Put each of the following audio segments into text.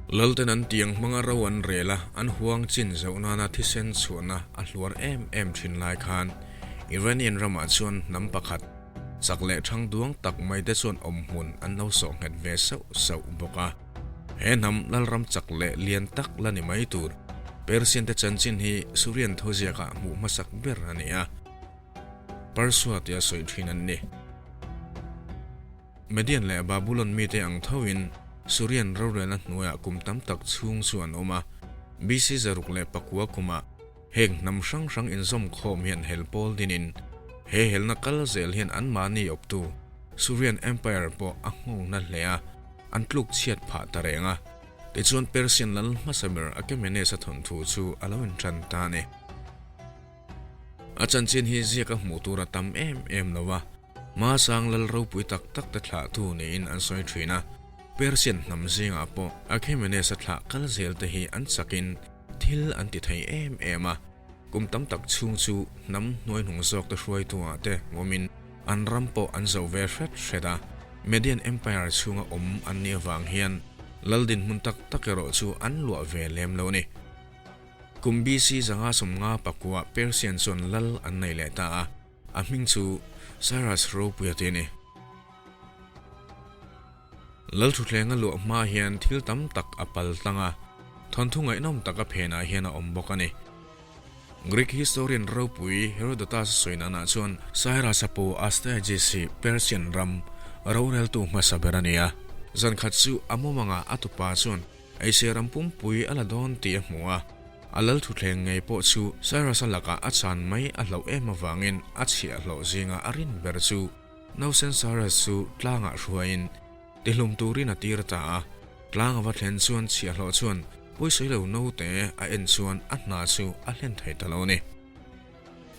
Lalten an tiang hmanga ro an rel a, an huang chin zoh nana thisen chhuahna a hluar em em thin lai khan Iranian ramah chuan hnam pakhat, chak leh thang duang tak mai te chuan awmhmun an lo sawh nghet ve sauh sauh bawk a. He hnam lalram chak leh lian tak la ni mai tur Persian te chanchin hi Surian thuziakah hmuh hmasak ber a ni a, Parsua tia sawi thin an ni. Median leh Babulon mite ang thoin Surian rorelna hnuaiah kum tam tak chhung chu an awm a, BC 609 kumah heng hnam hrang hrang inzawm khawm hian hel pawl dinin he helna kal zel hian anmahni awptu Surian Empire pawh a nghawngna hle a, an tluk chhiat phah ta reng a. Tichuan Persian lal hmasa ber Achemenes-a thawnthu chu a lo intan ta a ni. A chanchin hi ziak a hmuh tur a tam em em lo a, Hmasang lal ropui tak tak te thlahtu niin an sawi thin a, Persian hnam zingah pawh Achemenes-a thlah kal zel te hi an chakin thil an ti thei em em a, kum tam tak chhung chu hnam hnuaihnung zawk te hruaituah te awmin an ram pawh an zo ve hret hret a, Median Empire chhunga awm an nih avang hian lal dinhmun tak tak erawh chu an luah ve lem lo a ni. Kum BC 559 Persian chuan lal an nei leh ta a, a hming chu Cyrus Ropuia tih a ni. Lal thuthlenga luah hma hian thil tam tak a pal tlang a, thawnthu ngaihnawm tak a phenah hian a awm bawk a ni. Greek historian ropui Herodotus sawi nanah chuan Cyrus-a pu Astyages hi Persian ram roreltu hmasa ber a ni a. Zan khat chu a mumangah a tupa chuan Asia ram pumpui a la dawn tih a hmu a, a lal thutthleng ngei pawh chu Cyrus-a lakah a chan mai a hlauh em avangin a chhiahhlawh zinga a rin ber chu nausen Cyrus chu tlangah hruaiin tihlum turin a tir ta a. Tlang a va thlen chuan chhiahhlawh chuan pawisawi lo naute a en chuan a hna chu a hlen thei ta lo a ni.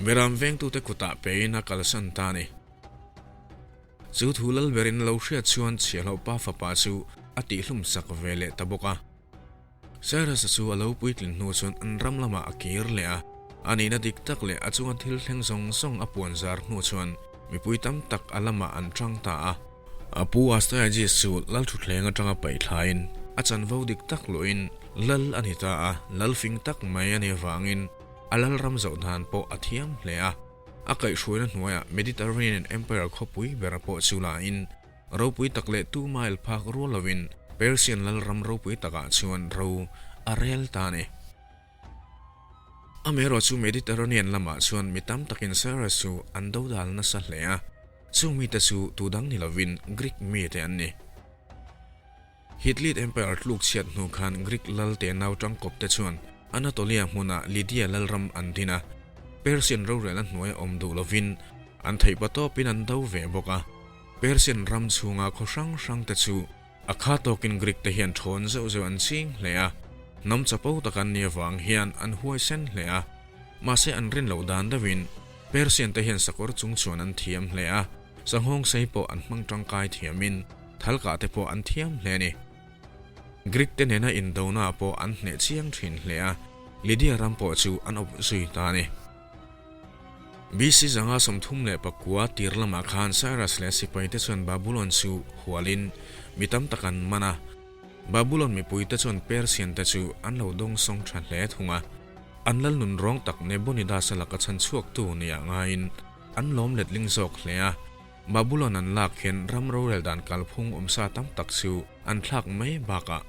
Beram vengtute kutah pein a kalsan ta a ni. Chu thu lal berin lo hriat chuan chhiahloh pa fapa chu a tihhlum sak ve leh ta bawk a. Cyrus-a chu a lo puitlin hnu chuan an ram lamah a kir leh a, a nihna dik tak leh a chunga thil thleng zawng zawng a puan zar hnu chuan mipui tam tak a lamah an tang ta a. A pu Astyages chu lal thutthleng atanga paih thlain a chanvo dik tak luhin lal a ni ta a, lal fing tak mai a nih avangin a lal ram zoh dan pawh a thiam hle a. A kaihhruaina hnuaiah Mediterranean Empire khawpui bera pawh chu lain ropui tak leh tu mile phak rual lovin Persian lalram ropui takah chuan ro a rel ta a ni. Amaherawh chu Mediterranean lamah chuan mi tam takin Cyrus chu an dodal nasa hle a, chung mite chu tu dang ni lovin Greek mite an ni. Hittite Empire tluk chhiat hnu khan Greek lal te nau tangkawp te chuan Anatolia hmuna Lydia lalram an din a, Persian rorelna hnuaia awm duh lovin an theihpa tawpin an do ve bawk a. Persian ram chhunga khaw hrang hrang te chu a kha tawkin Greek te hian thawn zeuh zeuh an ching hle a, hnam chapo tak an nih avang hian an huaisen hle a, mahse an rin loh dan deuhin Persian te hian sakawr chung chuan an thiam hle a, sanghawng sei pawh an hmang tangkai thiamin Thalkah te pawh an thiam hle a ni. Greek te nena indona pawh an hneh chiang thin hle a, Lydia ram pawh chu an awp zui ta a ni. BC 539 tir lamah khan Cyrus leh sipai te chuan Babulon chu hualin mi tam tak an man a. Babulon mipui te chuan Persian te chu an lo dawngsawng tha hle thung a. An lal nunrawng tak Nebonidas-a laka chhan chhuaktu nia ngaiin an lawm letling zawk hle a. Babulon an lak hian ram rorel dan kalphung awmsa tam tak chu an thlak mai bakah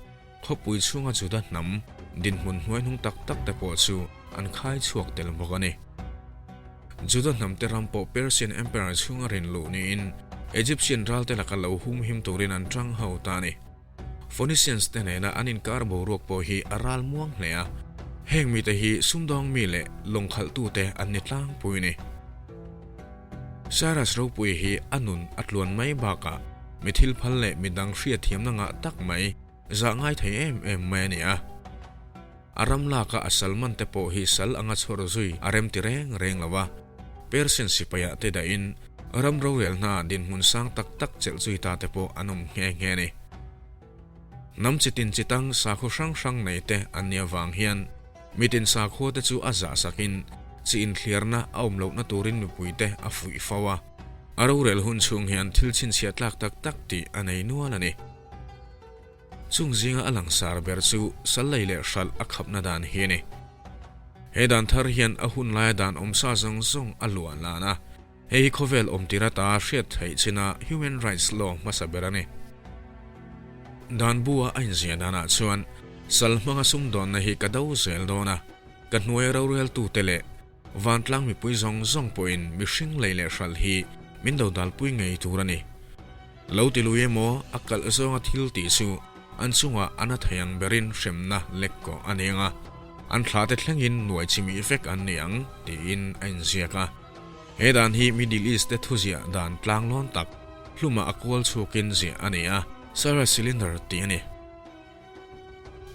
khawpui chhunga Juda hnam dinhmun hnuaihnung tak tak te pawh chu an khai chhuak tel bawk a ni. Juda hnam te ram pawh Persian Emperor chhunga rin luh niin Egyptian ral te laka lo humhim turin an tang ho ta a ni. Phoenicians te nena an inkar boruak pawh hi a ral muang hle a, heng mite hi sumdawng mi leh lawngkhalhtute an ni tlangpui a ni. Cyrus ropui hi a nun a tluan mai bakah mi thil phal leh midang hriatthiamna ngah tak mai zah ngai thei em em mai a ni a. A ram laka a sal man te pawh hi sal anga chhawr zui a rem ti reng reng lo a, Persian sipaiah te dahin ram rorel hna dinhmun sang tak tak chelh zui ta te pawh an awm nghe nghe a ni. Hnam chitin chitang sakhaw hrang hrang nei te an nih avang hian mitin sakhua te chu a zah sakin chi inthliarna a awm lohna turin mipuite a fuih fo a, a rorel hun chhung hian thil chhinchhiah tlak tak tak tih a nei nual a ni. Chung zinga a langsar ber chu sal lei leh hralh a khapna dan hi a ni. He dan thar hian a hun laia dan awmsa zawng zawng a luah lan a, hei hi khawvel awmtir ata hriat theih china Human Rights Law hmasa ber a ni. Dan bua a inziah danah chuan sal hmanga sumdawnna hi ka do zel dawn a, ka hnuaia roreltute leh Vantlang mipui zawng zawng pawhin mihring lei leh hralh hi min do dalpui ngei tur a ni. Lo ti lui emaw a kalh zawnga thil tih chu an chungah a na thei ang berin hremna lek kawh a ni ang a, an thla te thlengin nuai chimih vek an ni ang tiin a inziak a. He dan hi Middle East te thuziah dan tlanglawn tak hlumah a kual chhuakin ziah a ni a, Cyrus Cylinder tih a ni.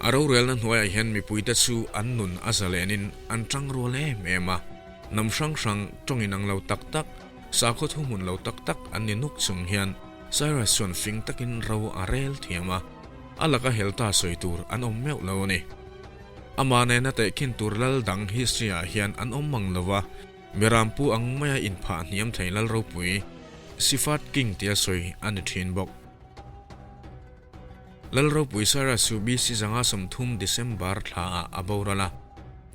A rorelna hnuaiah hian mipuite chu an nun a zalenin an tang rual em em a, hnam hrang hrang tawng inang lo tak tak, sakhaw thuhmun lo tak tak an ni nuk chung hian Cyrus chuan fing takin ro a rel thiam a, a laka helta sawi tur an awm meuh lo a ni. Amah nena tehkhin tur lal dang history-ah hian an awm mang lo va, Mirampu ang maia inphah hniam thei lal ropui, Sifat King tia sawi a ni thin bawk. Lalropui Cyrus chu BC 130 December thlaah a boral a,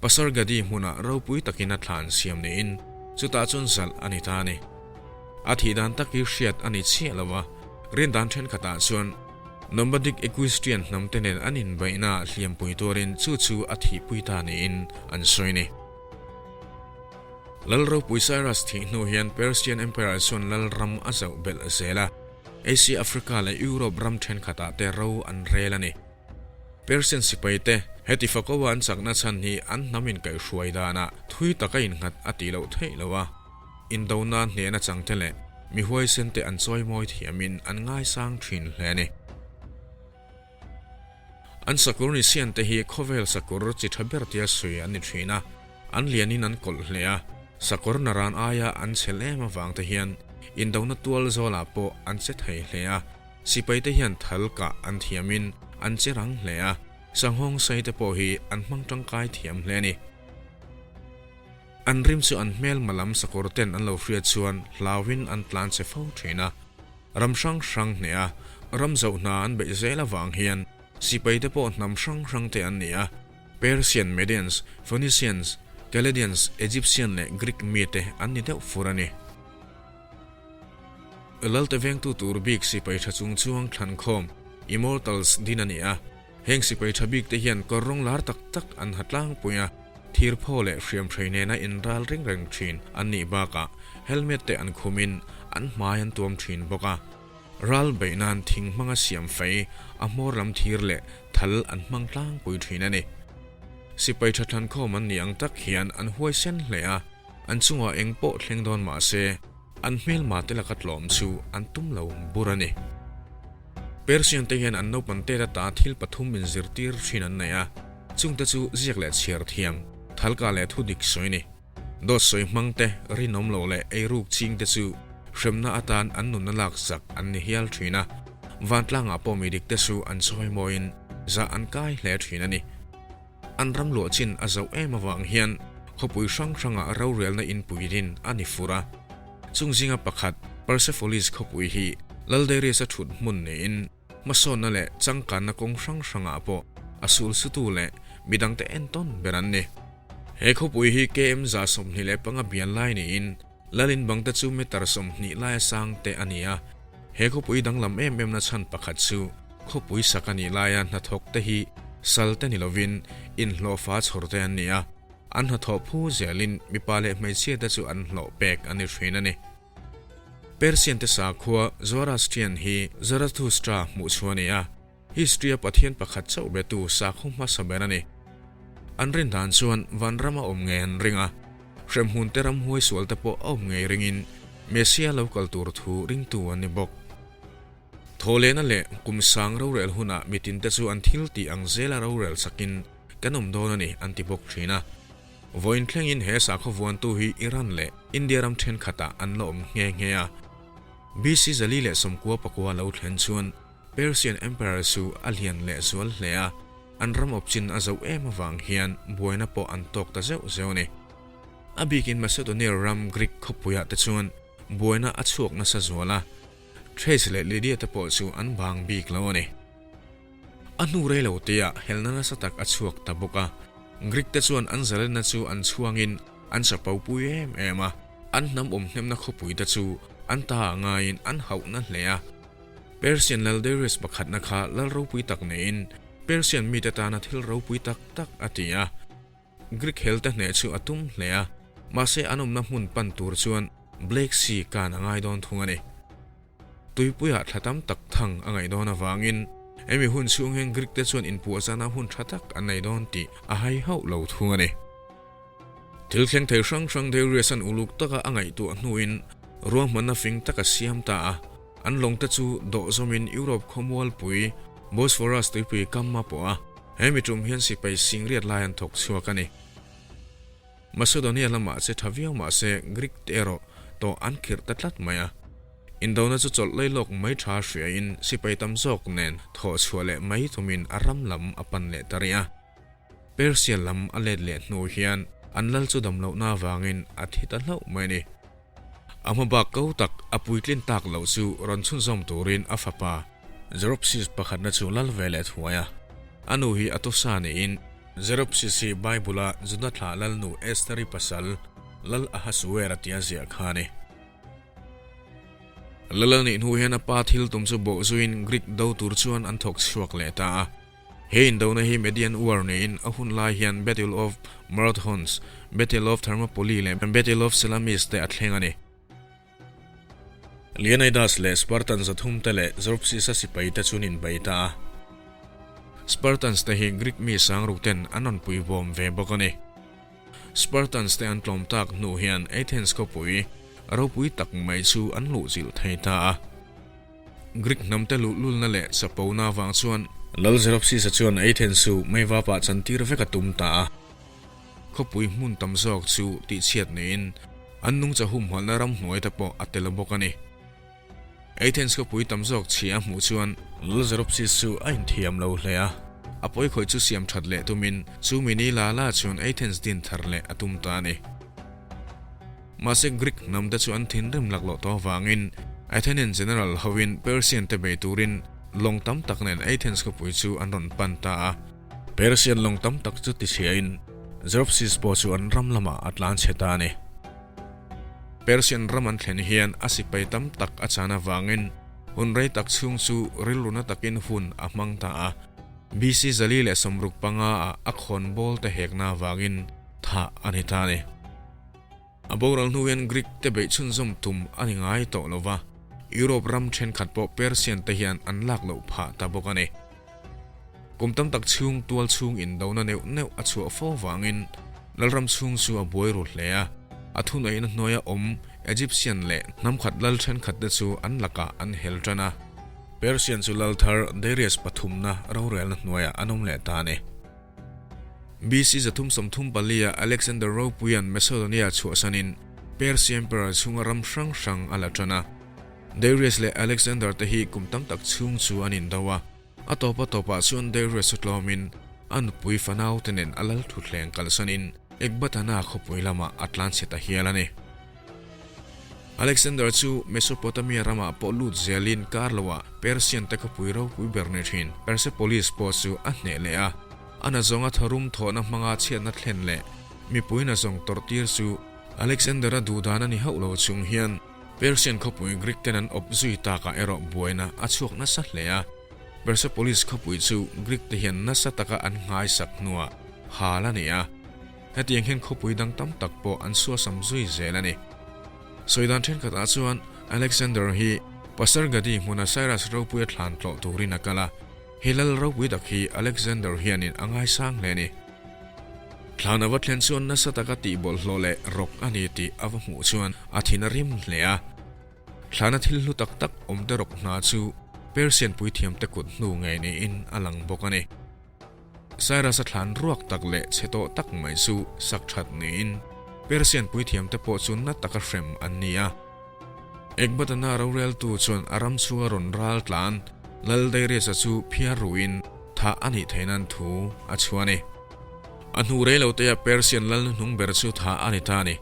Pasargadi hmunah ropui takin a thla an siam niin chutah chuan zalh a ni ta a ni. A thih dan tak hi hriat a ni chiah lo a, rindan thenkhatah chuan Nomadic Equestrian hnamte nen an inbeihnaah hliampui tuarin chu chu a thihpui ta niin an sawi a ni. Lalropui Cyrus thih hnu hian Persian Empire chuan lalram a zauh belh zel a. Asia, Africa leh Europe ram thenkhatah te ro an rel a ni. Persian sipai te heti fakaua an chakna chhan hi an hnam inkaihhruai danah thui taka innghat a tih loh theih lo a, indona hnehna changte leh mi huaisen te an chawimawi thiamin an ngaisang thin hle a ni. An sakur ni sian te hi khawvel sakur chi tha ber tia sawi an ni thin a, an lianin an kawlh hle a, sakawr naran aia an chhel em avang te hian indona tual zawlah pawh an che thei hle a, sipai te hian thal kah an thiamin an che rang hle a, sanghawng sei te pawh hi an hmang tangkai thiam hle a ni. An rim chu an hmelma lam sakawr ten an lo hriat chuan hlauhin an tlan che fo thin a. Ram hrang hrang hneh a, ram zoh hna an beih zel avang hian sipai te pawh hnam hrang hrang te an ni a, Persian, Medians, Phoenicians, Chaldeans, Egyptian leh Greek mi te an ni deuh fur a ni. Lalte vengtu tur bik sipai tha chung chuang thlankhawm, Immortals, din a ni a. Heng sipai tha bik te hian kawr rawng lar tak tak an ha tlangpui a, thir phaw leh hriamhrei nena inral reng reng thin an nih bakah helmet te an khumin an hmai an tuam thin bawk a. Ral beih nan thing hmanga siam fei, a hmawr lam thir leh thal an hmang tlangpui thin a ni. Sipai tha thlankhawm an nih ang tak hian an huaisen hle a, an chungah eng pawh thleng dawn mah se an hmelma te laka tlawm chu an tum lo bur a ni. Persian te hian an naupang tet ata thil pathum inzirtir thin an nei a, chungte chu ziak leh chhiar thiam, thalka leh thu dik sawi a ni. Dawt sawi hmang te, rinawm loh leh eiruk ching te chu hremna atan an nunna lak zak an ni hial thin a, vantlangah pawh mi dik te chu an chawi mawiin zah an kai hle thin a ni. An ram luah chin a zoh em avang hian khawpui hrang hrangah rorelna inpui din a ni fur a. Chung zinga pakhat, Persepolis khawpui hi Laldarius-a thut hmun niin hmasawnna leh changkanna kawng hrang hrangah pawh a sulsutu leh midangte entawn ber an ni. He khawpui hi KM 25 bial lai niin Lalin bangte chu meter 20 laia sang te a ni a. He khawpui danglam em em na chhan pakhat chu khawpui sak a nih laia hnathawk te hi sal te ni lovin inhlawhfa chhawr te an ni a. An hnathawh phu zelin mipa leh hmeichhia te chu an hlawh pek a ni thin a ni. Persian te sakhua Zoroastrian hi Zarathustra hmuh chhuah a ni a. History-a Pathian pakhat chauh betu sakhaw hmasa ber a ni. An rin dan chuan vanram a awm ngei an ring a, hremhmun te ramhuai sual te pawh a awm ngei ringin Messiah lo kal tur thu ringtu an ni bawk. Thawhlehna leh kum sang rorel hunah mitin te chu an thil tih ang zela rorel sakin kan awm dawn a ni an ti bawk thin a. Vawiin thlengin he sakhaw vuantu hi Iran leh India ram thenkhatah an la awm nghe nghe a. BC 499 lo thlen chuan Persian Emperor chu a lian leh zual hle a, an ram awp chin a zoh em avang hian buaina pawh an tawk ta zeuh zeuh a ni. A bikin Macedonia ram Greek khawpuiah te chuan buaina a chhuak nasa zual a, Thrace leh Lydia te pawh chu an bang bik lo a ni. A hnu rei lo teah helna nasa tak a chhuak ta bawk a. Greek te chuan an zalenna chu an chhuangin an chapo pui em em a, an hnam awm hnemna khawpui te chu an ta ah ngaiin an hauhna hle a. Persian lal Darius pakhatna kha lal ropui tak neiin Persian mite tana thil ropui tak tak a ti a. Greek hel te hneh chu a tum hle a, mahse an awmna hmun pan tur chuan Black Sea kan a ngai dawn thung a ni. Tuipuiah thla tam tak thang a ngaih dawn avangin hemi hun chhung hian Greek te chuan inpuahzana hun tha tak an nei dawn tih a hai hauh lo thung a ni. Thil thleng thei hrang hrang Darius an uluk taka a ngaihtuah hnuin ruahmanna fing tak a siam ta a, an lawngte chu dawh zawmin Europe khawmualpui Bosphorus tuipui kam a pawh a, hemi tum hian sipai singriat lai an thawk chhuak a ni. Macedonia lamah che tha viau mah se Greek te erawh tawh an khirh ta tlat mai a. Indona chu chawlh lei lawk mai tha hriain sipai tam zawk nen thawh chhuah leh mai tumin a ram lam a pan leh ta rih a. Persia lam a let leh hnu hian an lal chu dam lohna avangin a thi ta hlauh mai a ni. A hma bak ko tak a puitlin tak loh chu rawn chhunzawm turin a fapa Xeropsis pakhatna chu lal ve leh thuai a. A nu hi Atosa niin Xeropsis hi Bible-a Juda thlah lalnu Estheri pasal Lal Ahasuera tia ziah kha a ni. Lal a nih hnu hian a pa thil tum chu bawh zuiin Greek do tur chuan an thawk chhuak leh ta a. He indona hi Median War niin a hun lai hian Battle of Marathons, Battle of Thermopylae leh Battle of Salamis te a thleng a ni. Leonidas leh Spartan 300 te leh Xerxes-a sipai te chuan inbei ta a. Spartans te hi Greek mi sangruk ten an rawn puibawm ve bawk a ni. Spartans te an tlawm tak hnu hian Athens khawpui ropui tak mai chu an luhchilh thei ta a. Greek hnamte luhlulna leh chapona avang chuan Lal Xerxes-a chuan Athens chu meivapah chantir vek a tum ta a. Khawpui hmun tam zawk chu tihchhiat neiin an nungcha humhalhna ramhnuai te pawh a tel bawk a ni. Athens khawpui tam zawk chhia a hmuh chuan Lal Xerxes chu a inthiam lo hle a, a pawikhawih chu siam that leh tumin chu mi ni la la chuan Athens din thar leh a tum ta a ni. Mahse Greek hnamte chu an thinrim laklawh tawh avangin Athenian general hoin Persian te bei turin lawng tam tak nen Athens khawpui chu an rawn pan ta a. Persian lawng tam tak chu tichhiain Xerxes pawh chu an ram lamah a tlan chhe ta a ni. Persian ram an thlen hian a sipai tam tak a chan avangin hun rei tak chhung chu rilruna takin hun a hmang ta a. BC 465 ah a khawnbawl te hekna avangin thah a ni ta a ni. A boral hnu hian Greek te beih chhunzawm tum a ni ngai tawh lo va, Europe ram thenkhat pawh Persian te hian an lak loh phah ta bawk a ni. Kum tam tak chhung tual chhung indona neuh neuh a chhuah fo vangin lalram chhung chu a buai ru hle a, a thuneihna hnuaia awm Egyptian leh hnam khat lal thenkhat te chu an lakah an hel tan a. Persian chu lal thar Darius pathumna rorelna hnuaiah an awm leh ta a ni. BC 334 ah Alexander Ropuia'n Macedonia chhuahsanin Persia Emperor chhunga ram hrang hrang a la tan a. Darius leh Alexander te hi kum tam tak chhung chu an indo a, a tawpa tawpah chuan Darius chu tlawmin a nupui fanau te nen a lal thutthleng kalsanin Ecbatana khawpui lamah a tlanchhe ta hial a ni. Alexander chu Mesopotamia ramah pawh lut zelin kar loah Persian te khawpui ropui ber ni thin Persepolis pawh chu a hneh leh a. A nazawnga tharum thawhna hmanga chhiatna thlen leh mipui nazawng tawrhtir chu Alexander-a duhdan a ni hauh lo chung hian Persian khawpui Greek ten an awp zui takah erawh buaina a chhuak nasa hle a. Persepolis khawpui chu Greek te hian nasa taka an nghaisak hnuah hal a ni a. Hetiang hian khawpui dang tam tak pawh an suasam zui zel a ni. Sawi dan thenkhatah chuan Alexander hi Pasargadi hmuna Cyrus ropuia thlan tlawh turin a kal a, he lal ropui tak hi Alexander hianin a ngaisang hle a ni. Thlan a va thlen chuan nasa taka tihbawlhhlawh leh rawk a ni tih a va hmuh chuan a thin a rim hle a. Thlana thil hlu tak tak awmte rawk hna chu Persian puithiamte kut hnu ngei niin a lang bawk a ni. Cyrus-a thlan ruak tak leh chhe tawh tak mai chu sak that niin Persian puithiamte pawh chu na taka hrem an ni a. Ecbatana roreltu chuan a ram chhunga rawn ral tlan Lal Darius-a chu phiar ruin thah a nih theih nan thu a chhuah a ni. A hnu rei lo teah Persian lal hnuhnung ber chu thah a ni ta a ni.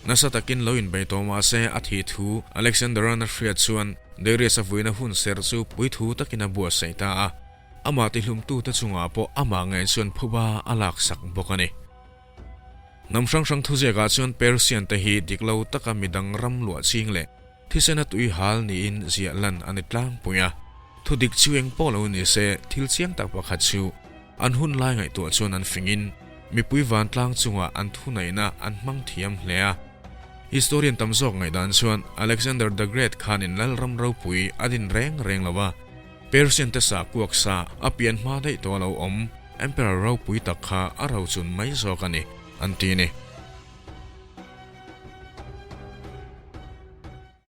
Nasa takin lo inbei tawh mah se a thih thu Alexander-a'n a hriat chuan Darius-a vuina hun serh chu puithu takin a buatsaih ta a. Amah tihlumtute chungah pawh amah ngei chuan phuba a laksak bawk a ni. Hnam hrang hrang thuziakah chuan Persian te hi dik lo taka midang ram luah ching leh thisena tui hal niin ziah lan a ni tlangpui a. Thu dik chu eng pawh lo ni se, thil chiang tak pakhat chu an hun lai ngaihtuah chuan an fingin mipui vantlang chungah an thuneihna an hmang thiam hle a. Historian tam zawk ngaihdan chuan Alexander the Great khanin Lalram ropui a din reng reng lo a, Persian te sa kuak sa a pian hma daih tawh a lo awm. Emperor ropui tak kha a rochun mai zawk a ni, an ti a ni.